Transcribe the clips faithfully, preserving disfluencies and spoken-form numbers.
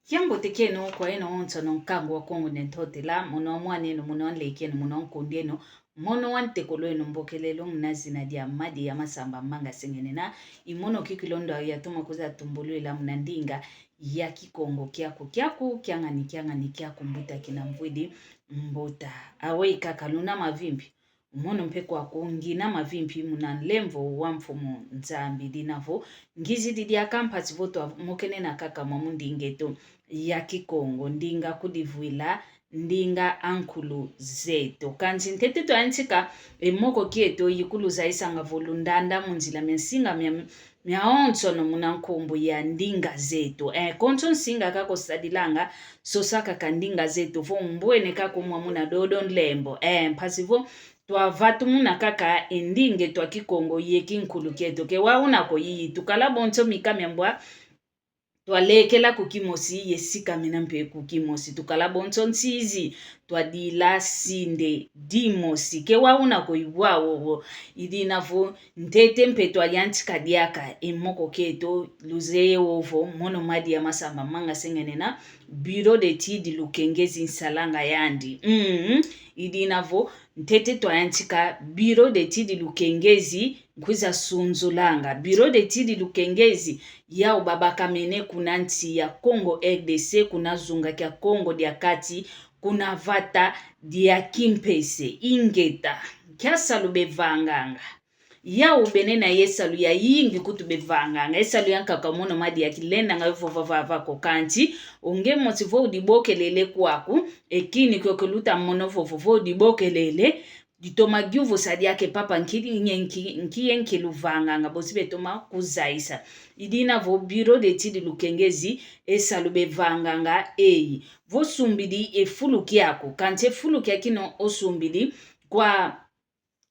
Kiambote kieno kwa eno onsono nkangu wa Kongo ne ntotela, mono wa mwan'eno, mono wa nlek'eno, mono wa nkund'eno, mono wa ntekolo eno, mbokelelo muna zina dia Madi ya Masamba Manga Sengenena. I mono kikilu ndo yatoma kwiza tumbulwila muna ndinga ya Kikongo kiaku, kiaku, kiangani, kiangani, kiaku mbuta kina mvwidi mbuta. Aweyi kaka luna mavimpi. Mono mpe kwaku ngina mavimpi muna nlemvo wa Mfumu Nzambi. Dina vo ngizidi diaka mpasi vo twamokene na kaka mwa mu nding'eto ya Kikongo, ndinga kudivwila, ndinga a nkulu zeto. Kansi ntete twayantika e moko kieto yikuluzayisanga vo lundanda mu nzila mia nsinga mia miawonsono muna nkumbu ya ndinga zeto. Eh, konso nsinga kaka osadilanga, sosa kaka ndinga zeto, vo mbwene kaka umwa muna dodo nlembo. Eh, mpasi vo twavatumuna kaka e nding'eto a Kikongo ye kinkulu kieto. Ke wau una ko yiyi, tukala bonso mika miambwa twalekela ku kimosi, ye sikamena mpe ku kimosi. Tukala bonso nsizi, twadila sinde dimosi. Ke wau una ko ibwa wowo. I dina vo ntete mpe twayantika diaka e moko kieto, luzeye wo vo mono Madi ya Masamba Manga Sengenena, Bureau d'Études Lukengezi nsalanga yandi. Mm. I dina vo ntete twayantika Bureau d'Études Lukengezi nkwiza sunzulanga. Bureau d'Études Lukengezi yau babakamene kuna nsi ya Congo R D C, kuna zunga kia Kongo dia Kati, kuna vata dia kimpese. Ingeta, nkia salu bevanganga? Yau bena ye salu yayingi kutu bevanganga. E salu yankaka mono Madi ya kilendanga yo vova vava ko, kansi o nge mosi vo udibokelele kwaku, e kini kiokio luta mono vovo vo udibokelele, ditoma giuvusa diaka: Papa, nki, nki, nki ye nki luvanganga? Bosi betoma kuzayisa. I dina vo Bureau d'Études Lukengezi e salu bevanganga eyi: vo sumbidi e fulu kiaku, kansi e fulu kiakina osumbidi kwa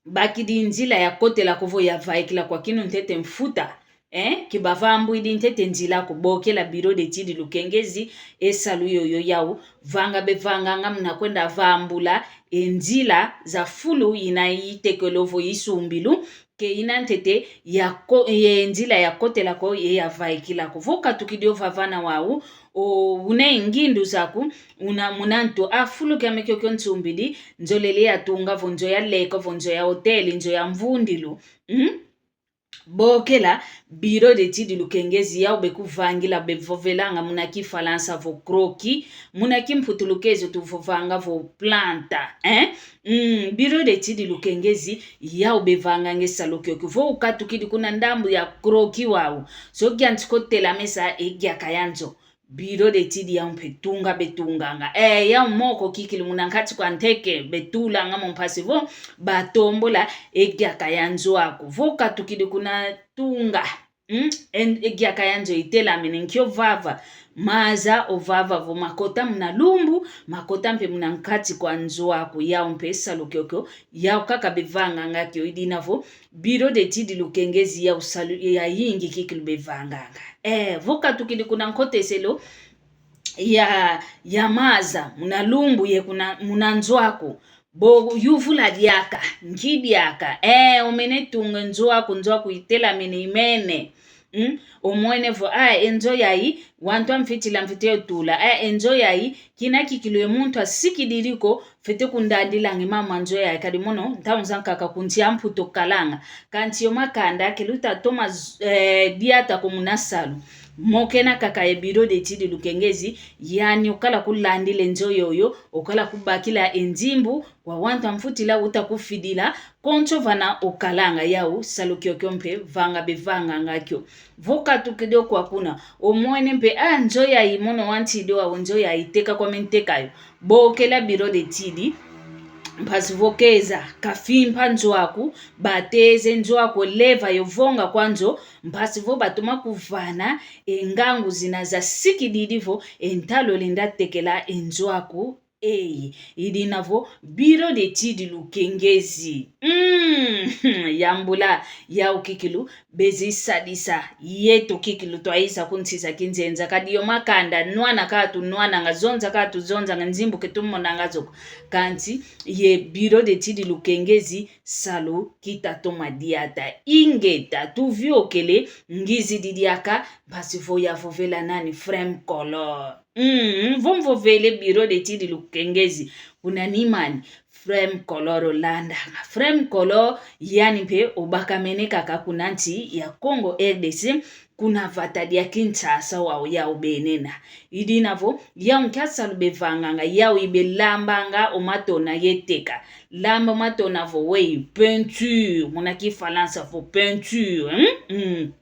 bakidi nzila ya kotela ko vo ya vaikila kwa kinu ntete mfuta, eh, ke bavambwidi ntete nzila ko. Bokela Bureau d'Études Lukengezi e salu yoyo yau, vanga bevanganga muna kwenda vambula e nzila za fulu ina itekelo vo isumbilu, ke ina ntete ya ko-, ye nzila ya kotela ko ye ya vaikila ko. Vo katukidi o vavana wau, o, una e ngindu zaku, una muna ntu: a, fulu kiame kiokio nsumbidi, nzolele ya tunga vo nzo ya leka, vo nzo ya hotel, nzo ya mvundilu. Mm? Bokela Bureau d'Études Lukengezi, yau bekuvangila, bevovelanga muna Kifalansa vo croquis, muna Kimputu Lukezo tuvovanga vo planta, eh? Mm, Bureau d'Études Lukengezi, yau bevanganga e salu kiokio. Vo ukatukidi kuna ndambu ya croquis wau, so giantika otelamesa e giaka ya nzo, Bureau d'Études yau mpe tunga betunganga. Eh, yau moko kikilu muna nkati kwa nteke betulanga mo mpasi vo batombola e giaka ya nzo aku. Vo katukidi kuna tunga, mm, en-, e giaka ya nzo itelamene, nki ovava? Maza ovava vo makota muna lumbu, makota mpe muna nkati kwa nzo aku. Yau mpe salu kiokio, yau kaka bevanganga kio. I dina vo Bureau d'Études Lukengezi yau salu yayingi kikilu bevanganga. Eh, vo katukidi kuna nkoteselo ya, ya maza muna lumbu ye kuna, muna nzo aku, bo yuvula diaka, nki diaka? Eh, omene tunga nzo aku, nzo aku itelamene, imene. Mm? Omwene vo, ah, e nzo yayi, wantu amfitila mfite yo tula. Ah, e nzo yayi, kina kikilu e muntu asikididi ko, fwete kundandilanga e mambu ma nzo yayi. Kadi mono, ntangu zankaka ku nsi a Mputu okalanga. Kansi yo makanda ke luta toma z-, eh, diata ko muna salu. Mokena kaka ye Bureau d'Études Lukengezi, yani okala kulandila e nzo yoyo, okala kubakila e nzimbu kwa wantu amfutila, uta kufidila, konso vana okalanga. Yau salu kiokio mpe vanga bevanganga kio. Vo katukidi o kwa kuna, omwene mpe, ah, nzo yayi mono wantidi wau, nzo yayi teka kwame nteka yo. Bokela Bureau d'Études, mpasi vo keza kafimpa nzo aku, bateze nzo aku, leva yo vonga kwa nzo, mpasi vo batoma kuvana e ngangu zina zasikididi vo e nta lolenda tekela e nzo aku. Eyi, i dina vo Bureau d'Études Lukengezi. Mm, yambula, yau kikilu bezi sadisa yeto kikilu twayiza ku nsi za kinzenza. Kadi yo makanda, nwana ka tunwananga, zonza ka tuzonzanga, nzimbu ke tumonanga zo ko. Kansi ye Bureau d'Études Lukengezi, salu kita toma diata. Ingeta, tuviokele, ngizidi diaka, mpasi vo yavovela nani, Frem Kolo. Mm, vo mvovele bureau d'études lukengezi kuna Nimani, Frem Collor olandanga. Frem Collor yani mpe obakamene kaka kuna nsi ya Congo R D C, kuna vata dia Kinshasa wau yau benena. I dina vo, yau nkia salu bevanganga, yau ibelambanga o matona yeteka. Lamba o matona vo wei, peinture, muna Kifalansa vo peinture, hmm? Mm.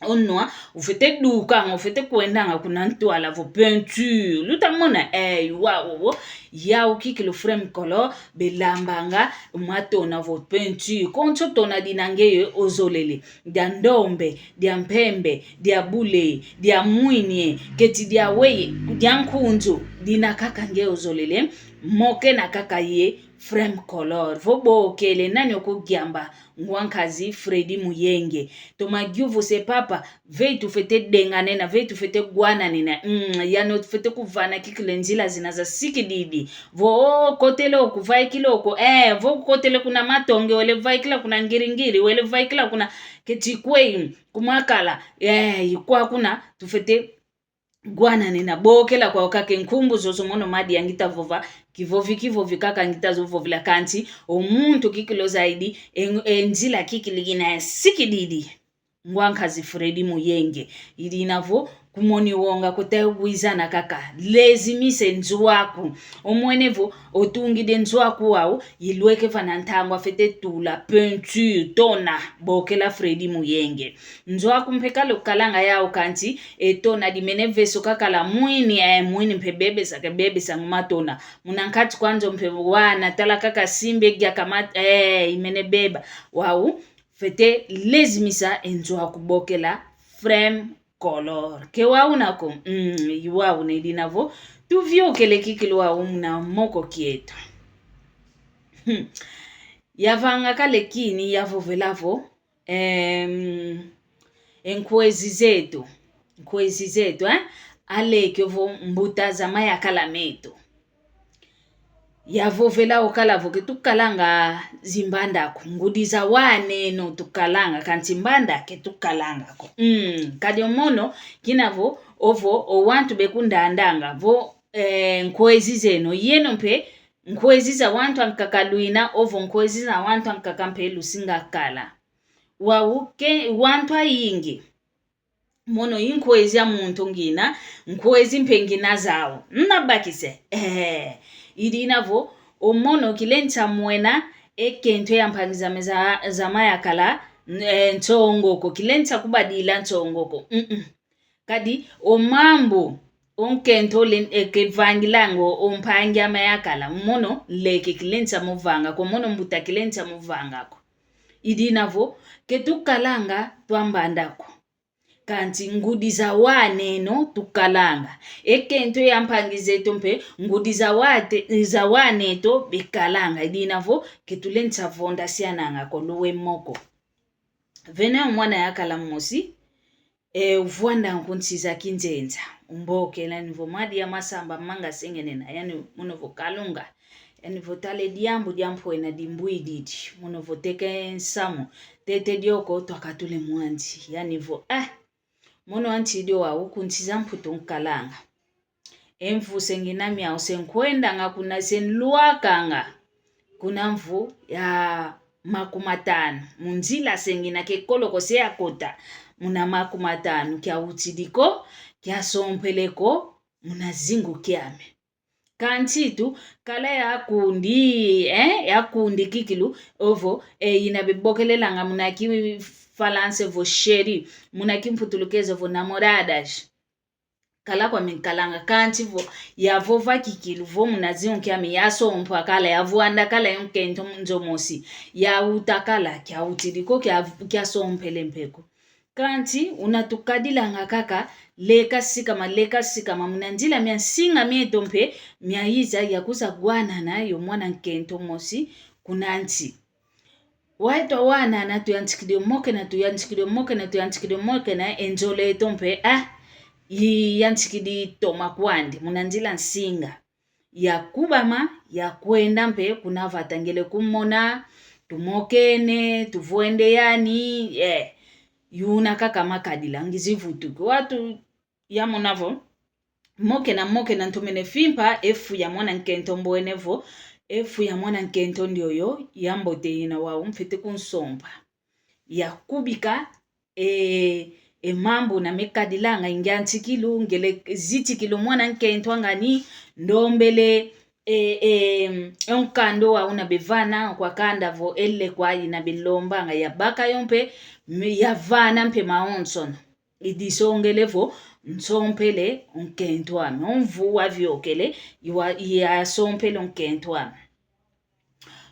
Onwa, ufwete dukanga, ufwete kwendanga kuna ntwala vo peinture. Luta mona, eh, wau, wau. Yau kikilu Frem Collor, belambanga matona vo peinture. Konso tona dina ngeye ozolele. Dia ndombe, dia mpembe, dia bule, dia mwini, keti dia weye, dia nkunzu, dina kaka ngeye ozolele, mokena kaka ye Frem Collor. Vo bokele nani okugiamba, ngwa nkazi Freddy Muyenge. Toma giuvu se papa, vei tufwete denganena, vei tufwete gwananena. Mm, yano tufwete kuvana kikilu e nzila zina zasikididi. Vo, oh, kotele oku, vaikila oku, eh, vo kotele kuna Matonge, wele vaikila kuna Ngiringiri, wele vaikila kuna keti kwei, ku Makala, eh, ikwa kuna, tufwete gwananena, bokela kwau kaka e nkumbu zozo mono madi ya ngita vova, kivovi, kivovi kaka ngita zovovila kansi, o muntu kikilu zaidi, e, e nzila kikilu gina yasikididi. Ngwa nkazi Freddy Muyenge. I dina vo, kumoni wonga kota yogwizana kaka. Lezimise nzo aku. Omwene vo, otungidi e nzo aku wau, ilweke vana ntangu afwete tula, peinture, tona, bokela Freddy Muyenge. Nzo aku mpe kala okalanga yau kansi, e tona dimene veso kakala mwini, eh, mwini mpe bebesa, ke bebesa ngu matona. Muna nkati kwa nzo mpe wana, tala kaka simbe gia kama, eh, imene beba. Wau, fwete lezimisa e nzo aku bokela Frem Collor. Ke wau na ko? Mm, i wau na i dina vo. Tuviokele kikilu wau muna moko kieto. Hmm. Yavanga kala e kini yavovela vo, em, e nkwezi zeto. Nkwezi zeto, eh? Aleke vo mbuta za mayakala meto. Yavovela okala vo ke tukalanga zimbanda ko. Ngudi za waneno tukalanga, kansi mbanda ke tukalanga ko. Mm, kadi o mono, kina vo, ovo, o wantu bekundandanga, vo, eh, nkwezi zeno, yeno mpe, nkwezi za wantu ankaka lwina, ovo nkwezi za wantu ankaka mpe lusinga kala. Wau ke, wantu ayingi. Mono i nkwezi a muntu ngina, nkwezi mpe ngina zau. Nabakise, eh, i dina vo, o mono kilensa mwena, e kento ya mpangi zame za, za mayakala, n-, eh, nsongo ko, kilensa kubadila nsongo ko. Mm-mm. Kadi, o mambu, o nkento le, e, kevangilanga, o mpangi ame yakala, mono, leke kilensa muvanga ko, mono mbuta kilensa muvanga ko. I dina vo, ke tukalanga twambanda ko. Kansi ngudi za waneno tukalanga. E kento ya mpangi zeto mpe, ngudi za wate-, za waneto bekalanga. I dina vo, ke tulensa vonda siananga ko luwe moko. Vene o mwana yakala mosi, e, uvwanda nkunsi za kinzenza. Umbokela ni vo madi ya masamba manga sengenena, yani mono vo kalunga. Yani vo tala e diambu dia mpwena dimbwididi. Mono vo teka e nsamu. Tete dioko twakatula e mwanzi. Yani vo, eh, mono anti dio wau kunsi za Mputu nkalanga. E mvu se ngina miau se nkwendanga kuna se nlwakanga. Kuna mvu ya makumatanu. Mu nzila se ngina ke kolo ko se yakota. Muna makumatanu kia utidi ko, kia sompele ko, muna zingu kiame. Kansi tu, kala yakundi, eh, yakundi kikilu, ovo, eh, ina bebokelelanga muna kifalansa vo chéri, muna kimputulukezo vo namoradas. Kala kwame nkalanga, kansi vo, yavova kikilu, vo muna zingu kiame, yasompwa kala, yavwanda kala yo nkento nzo mosi, yauta kala, kia utidi ko, kia, kia sompele mpe ko. Kansi, una tukadilanga kaka, leka sikama, leka sikama, muna nzila mia nsinga mieto mpe, miayiza, yakusa gwanana, yo mwana nkento mosi, kuna nsi. Wau twawanana, tuyantikidi o mokena, tuyantikidi o mokena, tuyantikidi o mokena, e nzola eto mpe, ah, iyantikidi toma kwandi, muna nzila nsinga. Yakubama, yakwenda mpe, kuna vata ngele kumona, tumokene, tuvwende yani, eh, yuna kaka makadila, ngizi vutuki. Wau tu yamona vo, Mokena, mokena, ntomene fimpa e fu ya mwana nkento, mbwene vo e fu ya mwana nkento ndioyo ya mbote ina wau mfwete kunsompa. Ya kubika e, e mambu na mekadilanga, ngiantikilu, ngele zitikilu mwana nkento a ngani, ndombele e, e, e nkanda wau na bevana kwa kanda vo e lekwa ina belombanga, ya baka yo mpe, mi-, ya vana mpe mawonsono. I disongele vo nsompele nkento ame. O mvu waviokele, i wa-, i yasompele nkento ame.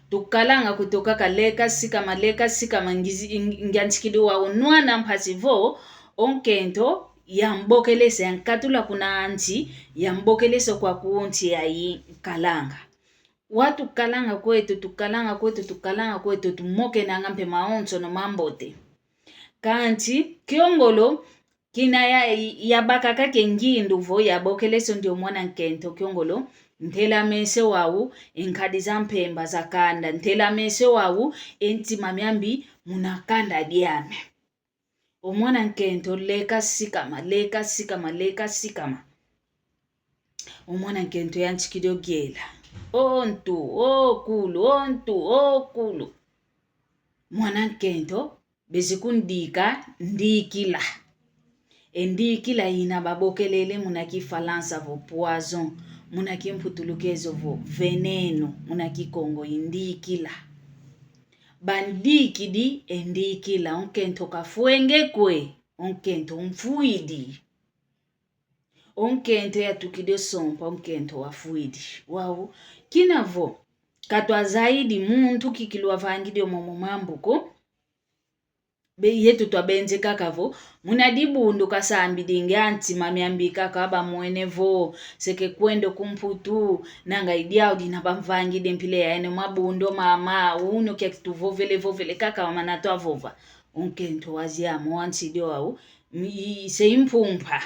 Tukalanga kweto kaka leka sikama, leka sikama, ngizi-, ng-, ngiantikidi wau nwana mpasi vo o nkento yambokelese, yankatula kuna nsi, yambokelese kwa kunsi yayi nkalanga. Wa tukalanga kweto, tukalanga kweto, tukalanga kweto, tumokenanga mpe mawonsono mambote. Kansi, kiongolo, kina ya, yabaka kaka e ngindu vo yabokelese o ndio mwana nkento, kiongolo, ntelamese wau e nkadi za mpemba za kanda, ntelamese wau e ntima miambi muna kanda diame. O mwana nkento leka sikama, leka sikama, leka sikama. O mwana nkento yantikidi o giela. O ntu, o kulu, o ntu, o kulu. Mwana nkento bezi kundika ndikila. E ndikila ina babokelele muna Kifalansa vo poison, muna Kimputulukezo vo veneno, muna Kikongo i ndikila. Bandikidi e ndikila, o nkento kafwenge kwe, o nkento mfwidi. O nkento yatukidi o sompa, o nkento wafwidi. Wau, kina vo katwazaidi muntu kikilu wavangidi o momo mambu ko, be yetu twabenze kaka vo muna dibundu kasambidingi, a ntima miambi kaka bamwene vo se kekwenda ku Mputu, nanga i diau dina bamvangidi e mpila yayeno, mabundu mama, uno kiaki tuvovele vovele kaka wamana twavova. O nkento waziama, wansidi wau, m-, i-, se i mpumpa.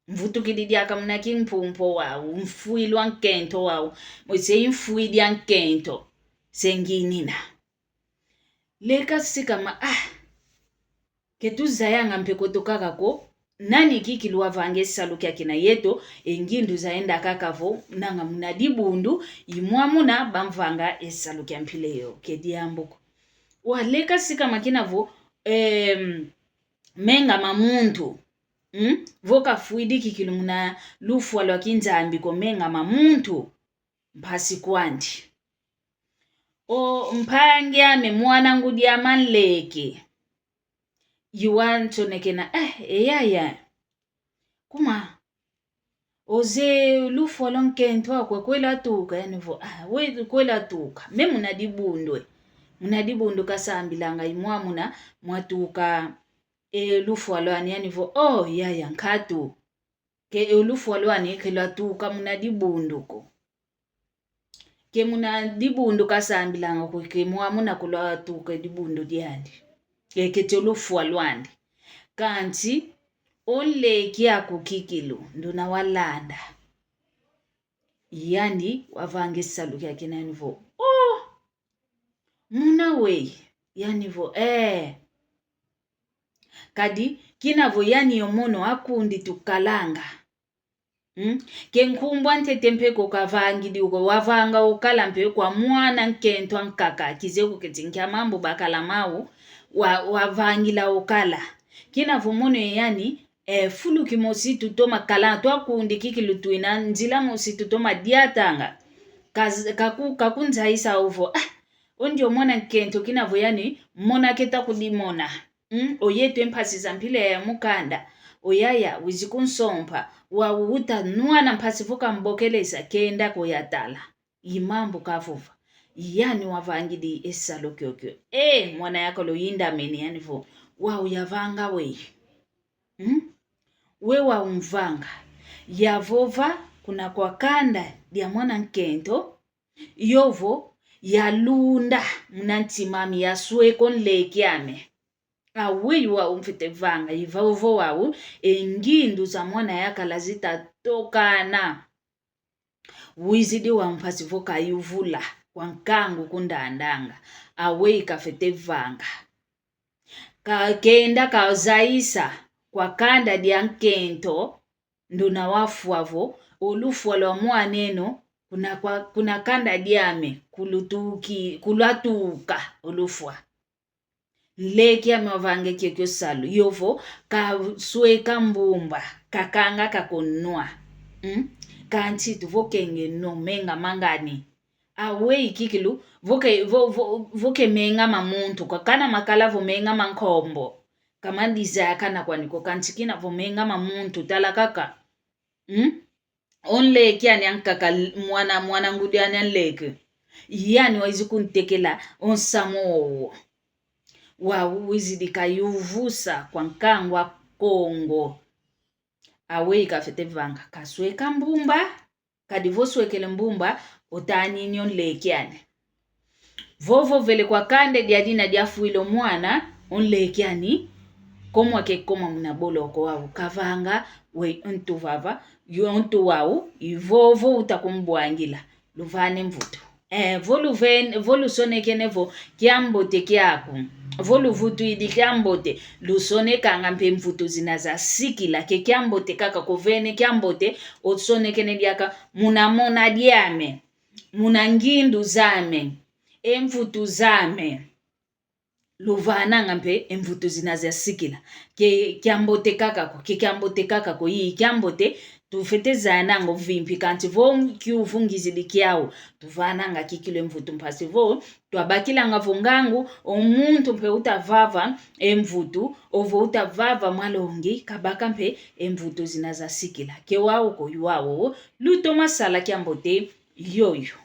Mvutukidi diaka muna kimpumpa wau, mfwidi wa nkento wau, mo se i mfwidi a nkento, se nginina. Leka sikama, ah, ketuzayanga mpe kweto kaka ko, nani kikilu wavanga e salu kiakina yeto, e ngindu zayenda kaka vo, nanga muna dibundu, i mwamuna bamvanga e salu kia mpila yo, ke diambu ko. Wa leka sikama kina vo, em, menga ma muntu, mm? Vo kafwidi kikilu muna lufwa lwa kinzambi ko, menga ma muntu, mpasi kwandi. O mpangi ame, mwana ngudi ame anleke. I wansonekena, eh, e yaya. Kuma, oze lufwa lwa nkento aku kwela tuka, yani vo, ah, we kwela tuka. Me muna dibundu e. Muna dibundu kasambilanga i mwamuna mwatuka e lufwa lwani, yani vo, oh, yaya, nkatu. Ke e lufwa lwani ke lwatuka muna dibundu ko. Ke muna dibundu kasambilanga ko, ke mwamuna kulwatuka dibundu diandi. Ke, ketio lufwa lwandi. Kansi, o nleke aku kikilu, nduna walanda. Yandi wavanga e salu kiakina, yani vo, oh! Muna wei, yani vo, eh. Kadi, kina vo yani yo mono akundi tukalanga. Mm? Ke nkumbu a ntete mpe ko kavangidi uko, wavanga ukala mpe kwa mwana nkento ankaka, kize kuketi nkia mambu bakala mau, wa-, wavangila ukala. Kina vo mono yani, eh, fulu kimosi tutoma kala, twakundi kikilu twina, nzila mosi tutoma diatanga. Kaz-, kaku-, kakunzaisa ovo, ah, o ndio mwana nkento kina vo yani, mona keta kudimona. Mm, o yetu e mpasi za mpila ya mukanda. O yaya, wizi kunsompa, wau uta nwana mpasi vo kambokelesa, kenda ko yatala. I mambu kavova. Yani wavangidi e salu kiokio. Eh, mwana yakolo yindamene yani vo, wau yavanga wei. Mm? We wau mvanga. Yavova kuna kwa kanda dia mwana nkento, yovo yalunda muna ntima ame, yasweka o nleke ame. Aweyi wau mfwete vanga, i vovo wau, e ngindu za mwana yakala zitatokana. Wizidi wau mpasi vo kayuvula, kwa nkangu kundandanga. Aweyi kafwete vanga. Kakenda kazayisa kwa kanda dia nkento, nduna wafwa vo, o lufwa lwa mwan'eno, kuna kwa, kuna kanda diame, kulutuki, kulwatuka o lufwa. Nleki ame wavanga kiokio salu, yovo kasweka mbumba, kakanga kakunwa. Mm? Kansi tu vo kenge no menga ma ngani. Aweyi kikilu, vo ke, vo, vo, vo ke menga ma muntu, kakana makala vo menga ma nkombo. Kama dizaya kana kwani ko kansi kina vo menga ma muntu, tala kaka. Mm? O nleki ane ankaka l-, mwana, mwana ngudi ane a nleki. Yani wayizi kuntekela o nsamu wowo. Wau wizidi kayuvusa kwa nkangu a Kongo. Aweyi kafete vanga, kasweka mbumba, kadi vo swekele mbumba, otanini o nleki ane. Vovo vele kwa kanda dia dina diafwila o mwana, o nleki ani, komwa ke koma muna boloko wau, kavanga, we ntu vava, yo ntu wau, i vovo uta kumbwangila, luvane mvutu. Eh, vo luven-, vo lusonekene vo kiambote kiaku, vo luvutwidi kiambote, lusonekanga mpe mvutu zina zasikila, ke kiambote kaka ko vene kiambote, osonekene diaka, muna mona diame, muna ngindu zame, e mvutu zame. Luvananga mpe e mvutu zina zasikila. Ke kiambote kaka ko, ke kiambote kaka ko, ii kiambote, tufete zayananga ovimpi, kansi vo kiuvu ngizidi kiau, tuvananga kikilu e mvutu mpasi vo, twabakilanga vo ngangu, o muntu mpe uta vava e mvutu, ovo uta vava malongi, kabaka mpe e mvutu zina zasikila. Ke wau ko, i wau, lutoma sala kiambote, yoyo.